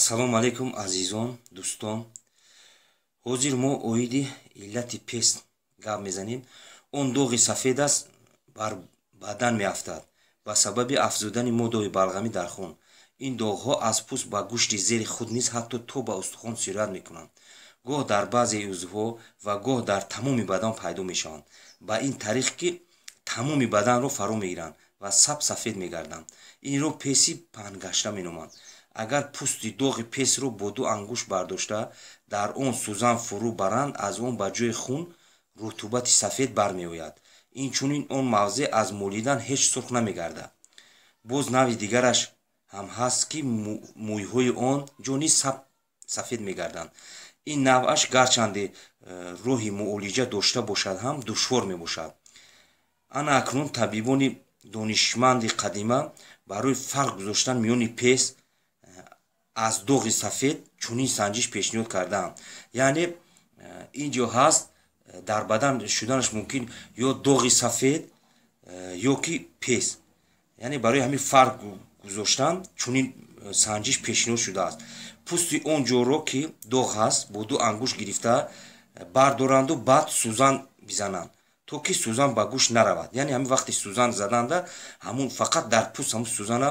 Ассалому алайкум, азизон, дӯстон. Ҳозир мо оиди иллати пест гап мезанем. Он доғи сафед аст, бар бадан меафтад ба сабаби афзудани моддаҳои балғамӣ дар хун. Ин доғҳо аз пӯст ба гӯшти зери худ низ ҳатто то ба устухон сироят мекунанд. Гоҳ дар баъзе узвҳо ва гоҳ дар тамоми бадан пайдо мешаванд, ба ин тариқ, ки тамоми баданро фаро мегиранд ва саб сафед мегарданд. Инро песи паҳнгашта меноманд. Агар пӯсти доғи песро бо ду ангушт бардошта, дар он сӯзан фурӯ баранд, аз он ба ҷои хун рутубати сафед бармеояд. Инчунин он мавзеъ аз молидан ҳеҷ сурх намегардад. Боз навъи дигараш ҳам ҳаст, ки мӯйҳои он ҷо низ сафед мегарданд. Ин навъаш гарчанде роҳи муолиҷа дошта бошад ҳам, душвор мебошад. Ана акнун табибони донишманди қадима барои фарқ гузоштан миёни пес аз доғи сафед чунин санҷиш пешниҳод кардаанд. Яъне ин ҷо ҳаст, дар бадан шуданаш мумкин ё доғи сафед, ё ки пес. Яъне барои ҳамин фарқ гузоштан чунин санҷиш пешниҳод шудааст. Пӯсти он ҷоро, ки доғ ҳаст, бо ду ангушт гирифта бардоранду баъд сӯзан бизананд, то ки сӯзан ба гӯшт наравад. Яъне ҳамин вақти сӯзан заданда ҳамун фақат дар пӯст ҳамун сӯзана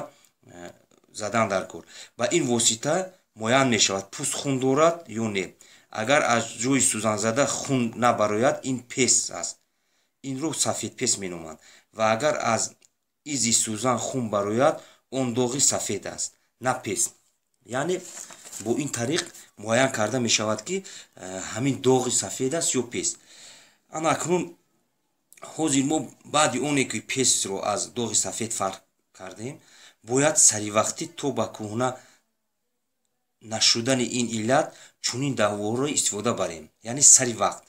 задан дар кор. Ба ин восита муайян мешавад, пӯст хун дорад ё не. Агар аз ҷои сӯзанзада хун набарояд, ин пес аст. Инро сафедпес меноманд. Ва агар аз изи сӯзан хун барояд, он доғи сафед аст, на пес. Яъне бо ин тариқ муайян карда мешавад, ки ҳамин доғи сафед аст ё пес. Ана акнун ҳозир мо баъди оне ки песро аз доғи сафед фарқ кардем, бояд саривақтӣ то ба кӯҳна нашудани ин иллат чунин давоҳоро истифода барем. Яъне сари вақт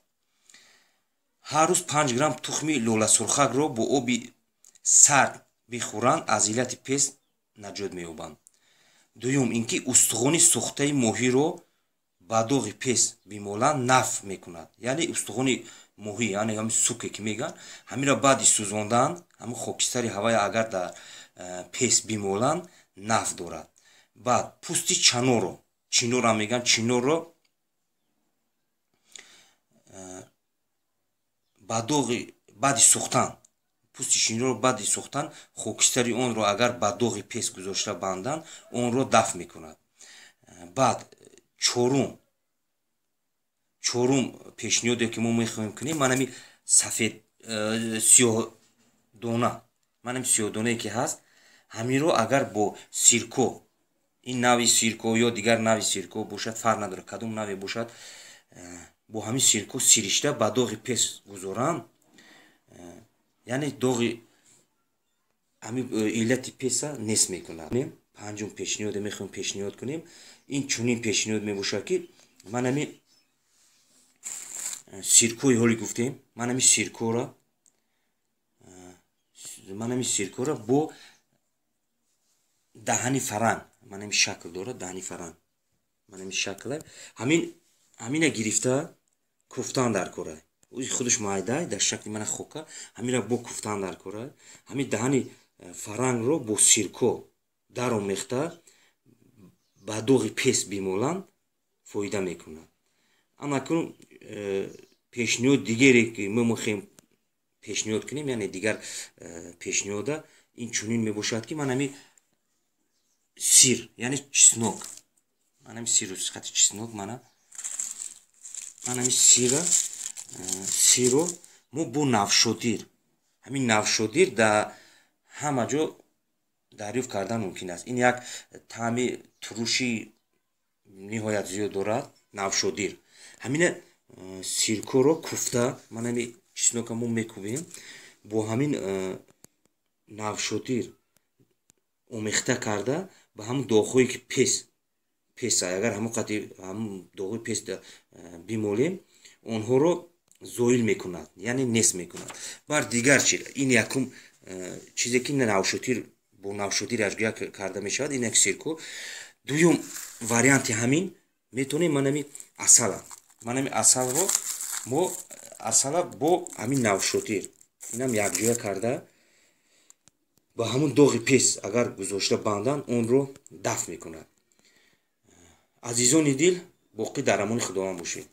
ҳар рӯз 5 грамм тухми лоласурхакро бо оби сард бихӯранд, аз иллати пес наҷот меёбанд. Дуюм ин ки устухони сӯхтаи моҳиро ба доғи пес бимоланд, наф мекунад. Яъне устухони моҳӣ, яъне ҳамин суке ки мегӯянд, ҳаминро баъди сӯзондан ҳамин хокистари ҳавая агар дар пес бимоланд, наф дорад. Баъд пӯсти чаноро, чинорро мегӯянд, чинорро ба доғи баъди сӯхтан, пӯсти чинорро баъди сӯхтан хокистари онро агар ба доғи пес гузошта банданд, онро дафт мекунад. Баъд чорум пешниҳоде ки мо мехоҳем кунем, ман ҳамин сафед сиёҳдона, ман ҳамин сиёҳдонае ки ҳаст, ҳаминро агар бо сирко, ин нави сирко ё дигар нави сирко бошад, фарқ надорад, кадом наве бошад, бо ҳамин сирко сиришта ба доғи пес гузоранд, яъне доғи ҳамин иллати песа нест мекунад. Панҷум пешниҳоде мехоҳем пешниҳод кунем, ин чунин пешниҳод мебошад, ки ман ҳамин сиркои ҳоли гуфтем, ман ҳамин сиркора бо даҳани фаранг, ман ҳамин шакл дорад даҳани фаранг, ман ҳамин шакла, ҳамина гирифта куфтан дар кора. Худаш майдай дар шакли мана хока, ҳамира бо куфтан дар кора. Ҳамин даҳани фарангро бо сирко даромехта ба доғи пес бимоланд, фоида мекунад. Анакун пешниҳод дигаре ки мо мехоҳем пешниҳод кунем, яъне дигар пешниҳода ин чунин мебошад, ки ман ҳамин сир, яъне чеснок, ман ҳамин сиру сихати чеснок, мана ман ҳамин сира, сирро мо бо навшодир, ҳамин навшодир дар ҳама ҷо дарёфт кардан мумкин аст. Ин як таъми туруши ниҳоят зиёд дорад навшодир. Ҳамина сиркоро куфта, ман ҳамин чеснока мо мекӯбем, бо ҳамин навшодир омехта карда ба ҳамун доғҳое ки песа, агар ҳамон қадри ҳамун доғҳои пес бимолем, онҳоро зоил мекунад, яъне нест мекунад. Бар дигар чи, ин якум чизе ки навшотир, бо навшотир якҷоя карда мешавад, ин як сирко. Дуюм варианти ҳамин метавонем ман ҳамин асала, ман ҳамин асалро мо асала бо ҳамин навшотир инам якҷоя карда ба ҳамун доғи пес агар гузошта банданд, онро дафт мекунад. Азизони дил, боқӣ дар амони Худованд бошед.